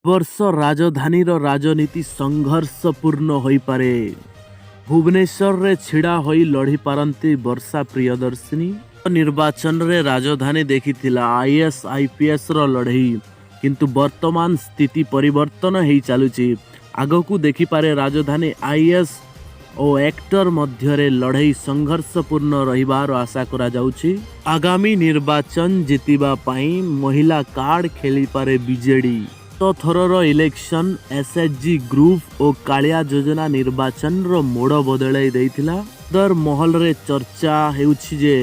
ବର୍ଷ ରାଜଧାନୀର ରାଜନୀତି ସଂଘର୍ଷପୂର୍ଣ୍ଣ ହୋଇପାରେ। ଭୁବନେଶ୍ୱରରେ ଛିଡ଼ା ହୋଇ ଲଢ଼ିପାରନ୍ତି ବର୍ଷା ପ୍ରିୟଦର୍ଶିନୀ। ନିର୍ବାଚନରେ ରାଜଧାନୀ ଦେଖିଥିଲା ଆଇଏଏସ୍, ଆଇପିଏସ୍ର ଲଢ଼େଇ। କିନ୍ତୁ ବର୍ତ୍ତମାନ ସ୍ଥିତି ପରିବର୍ତ୍ତନ ହେଇ ଚାଲୁଛି। ଆଗକୁ ଦେଖିପାରେ ରାଜଧାନୀ ଆଇଏଏସ୍ ଓ ଆକ୍ଟର ମଧ୍ୟରେ ଲଢ଼େଇ ସଂଘର୍ଷପୂର୍ଣ୍ଣ ରହିବାର ଆଶା କରାଯାଉଛି। ଆଗାମୀ ନିର୍ବାଚନ ଜିତିବା ପାଇଁ ମହିଳା କାର୍ଡ ଖେଳିପାରେ ବିଜେଡି। ଗତ ଥରର ଇଲେକ୍ସନ, ଏସ୍ଏଚ୍ଜି ଗ୍ରୁପ୍ ଓ କାଳିଆ ଯୋଜନା ନିର୍ବାଚନର ମୋଡ଼ ବଦଳାଇ ଦେଇଥିଲା। ଅନ୍ଦର ମହଲରେ ଚର୍ଚ୍ଚା ହେଉଛି ଯେ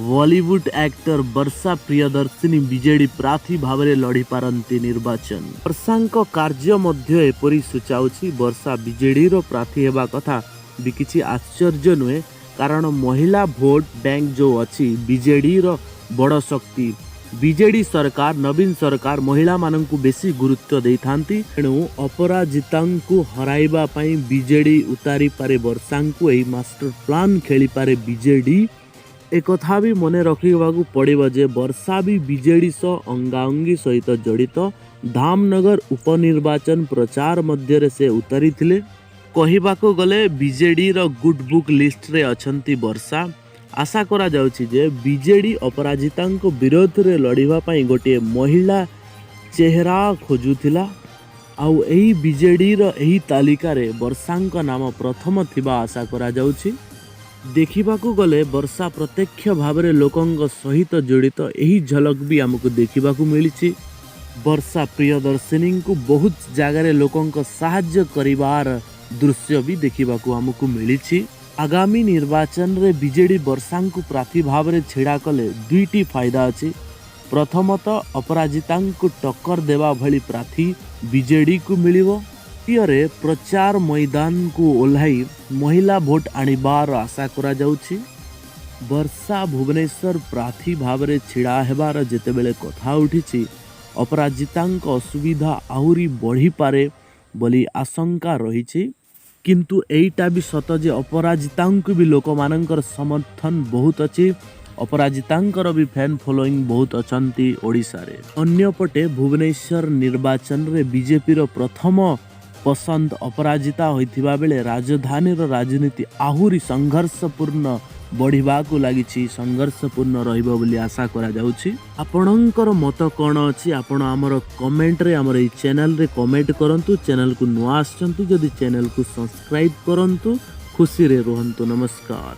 ବଲିଉଡ ଆକ୍ଟର ବର୍ଷା ପ୍ରିୟଦର୍ଶିନୀ ବିଜେଡି ପ୍ରାର୍ଥୀ ଭାବରେ ଲଢ଼ିପାରନ୍ତି ନିର୍ବାଚନ। ବର୍ଷାଙ୍କ କାର୍ଯ୍ୟ ମଧ୍ୟ ଏପରି ସୂଚାଉଛି। ବର୍ଷା ବିଜେଡିର ପ୍ରାର୍ଥୀ ହେବା କଥା ବି କିଛି ଆଶ୍ଚର୍ଯ୍ୟ ନୁହେଁ, କାରଣ ମହିଳା ଭୋଟ ବ୍ୟାଙ୍କ ଯେଉଁ ଅଛି, ବିଜେଡିର ବଡ଼ ଶକ୍ତି। ବିଜେଡି ସରକାର, ନବୀନ ସରକାର ମହିଳାମାନଙ୍କୁ ବେଶୀ ଗୁରୁତ୍ୱ ଦେଇଥାନ୍ତି। ତେଣୁ ଅପରାଜିତାଙ୍କୁ ହରାଇବା ପାଇଁ ବିଜେଡି ଉତାରିପାରେ ବର୍ଷାଙ୍କୁ। ଏହି ମାଷ୍ଟର ପ୍ଲାନ୍ ଖେଳିପାରେ ବିଜେଡି। ଏକଥା ବି ମନେ ରଖିବାକୁ ପଡ଼ିବ ଯେ ବର୍ଷା ବି ବିଜେଡି ସହ ଅଙ୍ଗାଅଙ୍ଗୀ ସହିତ ଜଡ଼ିତ। ଧାମନଗର ଉପନିର୍ବାଚନ ପ୍ରଚାର ମଧ୍ୟରେ ସେ ଉତାରିଥିଲେ। କହିବାକୁ ଗଲେ ବିଜେଡିର ଗୁଡ୍ ବୁକ୍ ଲିଷ୍ଟରେ ଅଛନ୍ତି ବର୍ଷା। ଆଶା କରାଯାଉଛି ଯେ ବିଜେଡି ଅପରାଜିତାଙ୍କ ବିରୋଧରେ ଲଢ଼ିବା ପାଇଁ ଗୋଟିଏ ମହିଳା ଚେହେରା ଖୋଜୁଥିଲା। ଆଉ ଏହି ବିଜେଡିର ଏହି ତାଲିକାରେ ବର୍ଷାଙ୍କ ନାମ ପ୍ରଥମ ଥିବା ଆଶା କରାଯାଉଛି। ଦେଖିବାକୁ ଗଲେ ବର୍ଷା ପ୍ରତ୍ୟକ୍ଷ ଭାବରେ ଲୋକଙ୍କ ସହିତ ଜଡ଼ିତ, ଏହି ଝଲକ ବି ଆମକୁ ଦେଖିବାକୁ ମିଳିଛି। ବର୍ଷା ପ୍ରିୟଦର୍ଶିନୀଙ୍କୁ ବହୁତ ଜାଗାରେ ଲୋକଙ୍କ ସାହାଯ୍ୟ କରିବାର ଦୃଶ୍ୟ ବି ଦେଖିବାକୁ ଆମକୁ ମିଳିଛି। ଆଗାମୀ ନିର୍ବାଚନରେ ବିଜେଡି ବର୍ଷାଙ୍କୁ ପ୍ରାର୍ଥୀ ଭାବରେ ଛିଡ଼ା କଲେ ଦୁଇଟି ଫାଇଦା ଅଛି। ପ୍ରଥମତଃ, ଅପରାଜିତାଙ୍କୁ ଟକ୍କର ଦେବା ଭଳି ପ୍ରାର୍ଥୀ ବିଜେଡିକୁ ମିଳିବ। ଦ୍ୱିତୀୟରେ, ପ୍ରଚାର ମଇଦାନକୁ ଓହ୍ଲାଇ ମହିଳା ଭୋଟ ଆଣିବାର ଆଶା କରାଯାଉଛି। ବର୍ଷା ଭୁବନେଶ୍ୱର ପ୍ରାର୍ଥୀ ଭାବରେ ଛିଡ଼ା ହେବାର ଯେତେବେଳେ କଥା ଉଠିଛି, ଅପରାଜିତାଙ୍କ ଅସୁବିଧା ଆହୁରି ବଢ଼ିପାରେ ବୋଲି ଆଶଙ୍କା ରହିଛି। କିନ୍ତୁ ଏଇଟା ବି ସତ ଯେ ଅପରାଜିତାଙ୍କୁ ବି ଲୋକମାନଙ୍କର ସମର୍ଥନ ବହୁତ ଅଛି। ଅପରାଜିତାଙ୍କର ବି ଫ୍ୟାନ୍ ଫଲୋଇଂ ବହୁତ ଅଛନ୍ତି ଓଡ଼ିଶାରେ। ଅନ୍ୟପଟେ ଭୁବନେଶ୍ୱର ନିର୍ବାଚନରେ ବିଜେପିର ପ୍ରଥମ ପସନ୍ଦ ଅପରାଜିତା ହୋଇଥିବା ବେଳେ ରାଜଧାନୀର ରାଜନୀତି ଆହୁରି ସଂଘର୍ଷପୂର୍ଣ୍ଣ ବଢ଼ିବାକୁ ଲାଗିଛି, ସଂଘର୍ଷପୂର୍ଣ୍ଣ ରହିବ ବୋଲି ଆଶା କରାଯାଉଛି। ଆପଣଙ୍କର ମତ କ'ଣ ଅଛି, ଆପଣ ଆମର କମେଣ୍ଟରେ, ଆମର ଏଇ ଚ୍ୟାନେଲରେ କମେଣ୍ଟ କରନ୍ତୁ। ଚ୍ୟାନେଲକୁ ନୂଆ ଆସିଛନ୍ତି ଯଦି, ଚ୍ୟାନେଲକୁ ସବସ୍କ୍ରାଇବ୍ କରନ୍ତୁ। ଖୁସିରେ ରୁହନ୍ତୁ। ନମସ୍କାର।